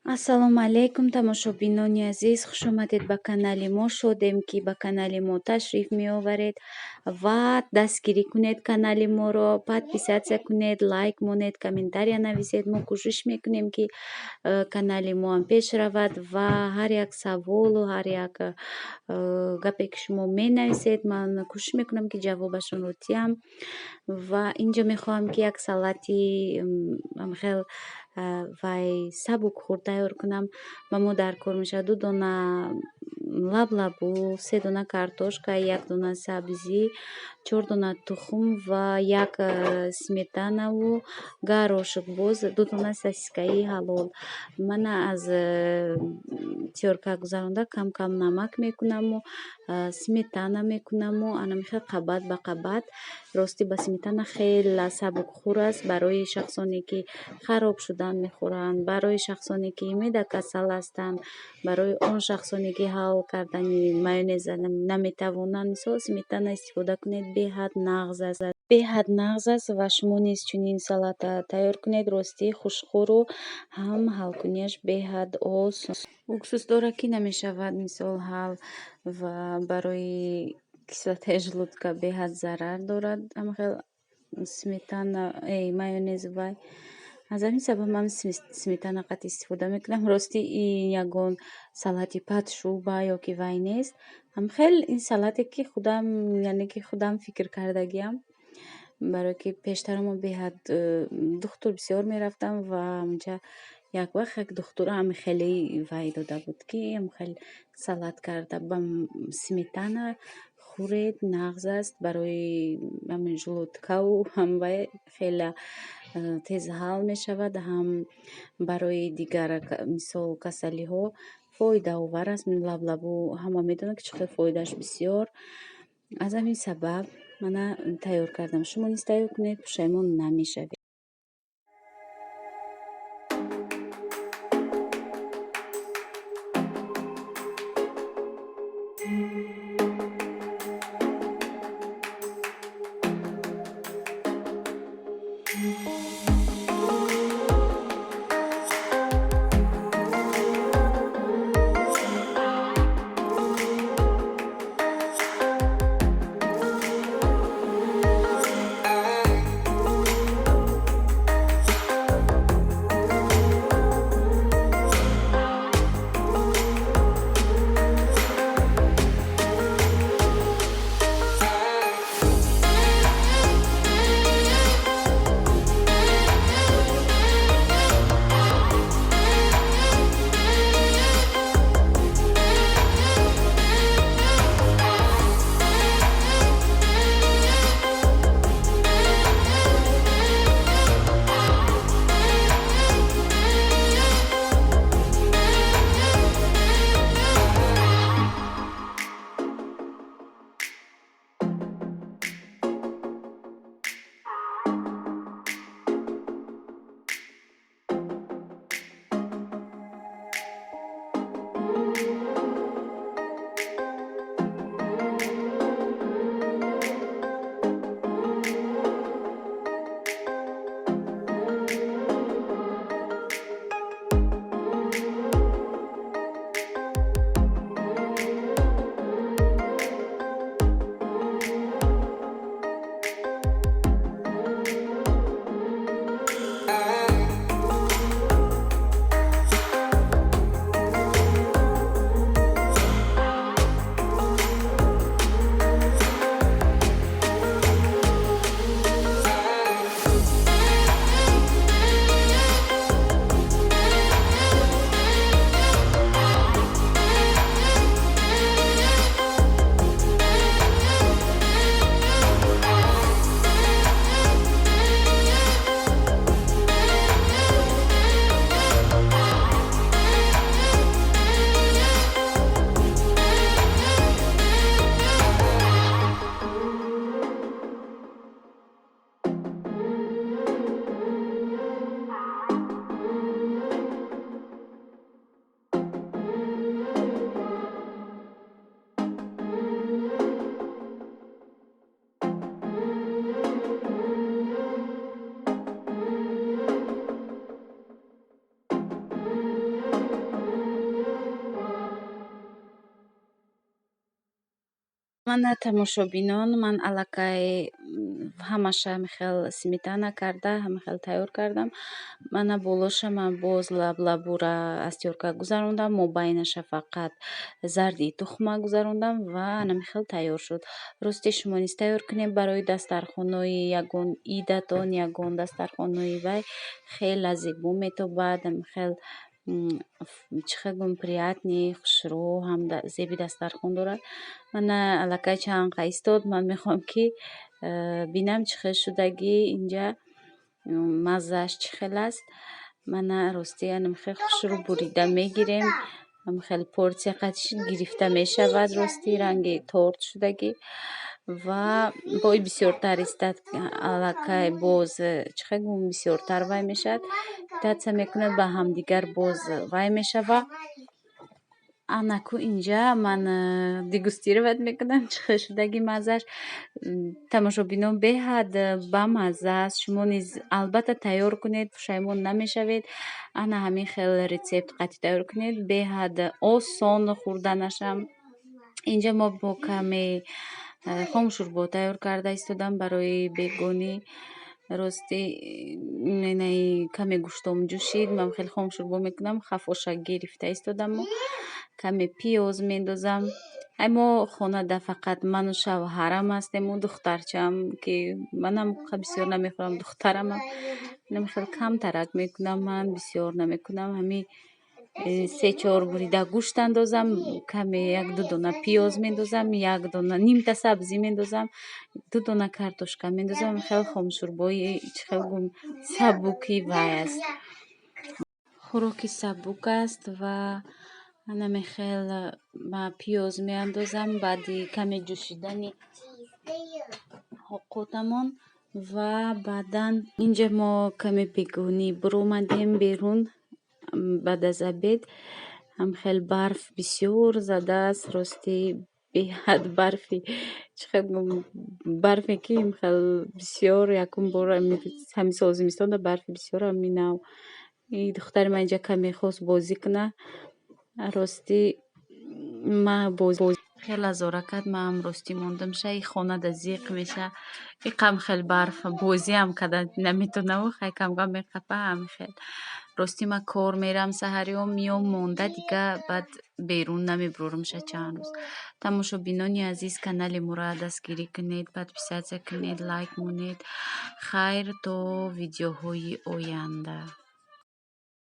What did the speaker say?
Ассалому алайкум, тамошобинони азиз, хушомадед ба канали мо. Шодем, ки ба канали мо ташриф меоваред ва дастгирӣ кунед канали моро, подписаться кунед, лайк монед, комментария нависед. Мо кӯшиш мекунем, ки канали моам пеш равад ва ҳар як саволу ҳар як гапе, ки шумо менависед, ман кӯшиш мекунам, ки ҷавобашонро диҳам. Ва инҷо мехоҳам, ки як салати хел вай сабукхӯр тайёр кунам. Ба мо дар кор мешавад ду дона лаблабу, се дона картошка, як дона сабзӣ, чор дона тухм ва як сметанаву горошек, боз ду дона сосискаи ҳалол. Мана аз тёрка гузаронда, кам кам намак мекунаму сметана мекунаму ана мехел қабат ба қабат. Ростӣ, ба сметана хеле сабукхӯр аст барои шахсоне, ки хароб шудан мехӯранд, барои шахсоне, ки меъда касал ҳастанд, барои он шахсоне, ки ҳал кардани майонеза наметавонанд. Мисол, сметана истифода кунед, беҳад нағз аст, беҳад нағз аст. Ва шумо низ чунин салата тайёр кунед. Ростӣ, хушхӯру ҳам ҳалкунияш беҳад осон. Уксус дорад, ки намешавад, мисол, ҳал ва барои кислотаи желудка беҳад зарар дорад ҳамахел сметана, майонез. Вай аз ҳамин сабаб ман сметана қат истифода мекунам. Ростӣ, ин ягон салати подшуба ё ки вай нест. Ҳамхел ин салате, ки худам, яъне ки худам фикр кардагиам, барое ки пештар мо беҳад духтур бисёр мерафтам ва онҷа як вақт як духтур ҳами хеле вай дода буд, ки ҳамхел салат карда ба сметана хӯред, нағз аст барои ҳамин желудкаву ҳам вай хеле тез ҳал мешавад, ҳам барои дигар, мисол, касалиҳо фоидаовар аст. Лаблабу ҳама медонад, ки чӣ қадр фоидааш бисёр. Аз ҳамин сабаб мана тайёр кардам. Шумо низ тайёр кунед, пушаймон намешавед. Мана, тамошобинон, ман аллакай ҳамаша ҳамихел сметана карда, ҳамихел тайёр кардам. Мана, болоша ман боз лаблабура аз тёрка гузарондам, мобайнаша фақат зарди тухма гузарондам ва анамихел тайёр шуд. Рости, шумо низ тайёр кунед барои дастархонои ягон идатон, ягон дастархонои вай хеле зебо метобад, ҳамихел, чӣ хел гӯям, приятный, хушрӯ ҳам зеби дастархон дорад. Мана, аллакай чанд қа истод, ман мехоҳам, ки бинам, чӣ хел шудагӣ инҷа, маззааш чӣ хел аст. Мана, ростӣ, анамихел хушрӯ бурида мегирем, ҳамихел порция қатиш гирифта мешавад. Ростӣ, ранги торт шудагӣ ва бо бисёртар истад, аллакай боз, чӣ хел гӯям, бисёртар вай мешавад, питаться мекунад ба ҳамдигар, боз вай мешавад. Анаку, инҷа ман дегустировать мекунам, чӣ хел шудагӣ маззааш. Тамошобинон, беҳад бамазза аст. Шумо низ албатта тайёр кунед, пушаймон намешавед. Ана ҳамин хел рецепт қатъи тайёр кунед, беҳад осон хӯрданашам. Инҷа мо бо каме хомшӯрбо тайёр карда истодам барои бегонӣ. Ростӣ, каме гӯштом ҷӯшид, ман хеле хомшӯрбо мекунам, хафоша гирифта истодаму каме пиёз мендозам. Ай, мо хонада фақат ману шавҳарам ҳастему духтарчаам, ки манам бисёр намехӯрам, духтарамам хеле камтарак мекунам, ман бисёр намекунам. Ҳамин се чор бурида гӯшт андозам, каме як ду дона пиёз мендозам, як дона нимта сабзӣ мендозам, ду дона картошка мендозам. Хеле хомшӯрбои, чӣ хел гӯм, сабуки вай аст, хӯроки сабук аст. Ва ана мехел ма пиёз меандозам баъди каме ҷӯшидани қотамон. Ва баъдан инҷа мо каме бегонӣ биромадем берун баъд аз обед. Ҳам хел барф бисёр задааст. Ростӣ, беҳад барфи, чӣ хел гӯм, барфе ки хел бисёр, якум бор ҳамин сол зимистонда барфи бисёр ҳамин нав. Духтари ман инҷа каме хост бозӣ кунад. Ростӣ, ма хеле азора кард, маам ростӣ мондам ша. И хонада зиқ меша, иқам хел барф бозиам карда наметонаву хай камкам меқапа ҳамин хел. Ростӣ, ман кор мерам, саҳариҳо меом, монда, дига баъд берун намебурорам ша чанд рӯз. Тамошобинони азиз, канали моро дастгирӣ кунед, подписаться кунед, лайк монед. Хайр, то видеоҳои оянда.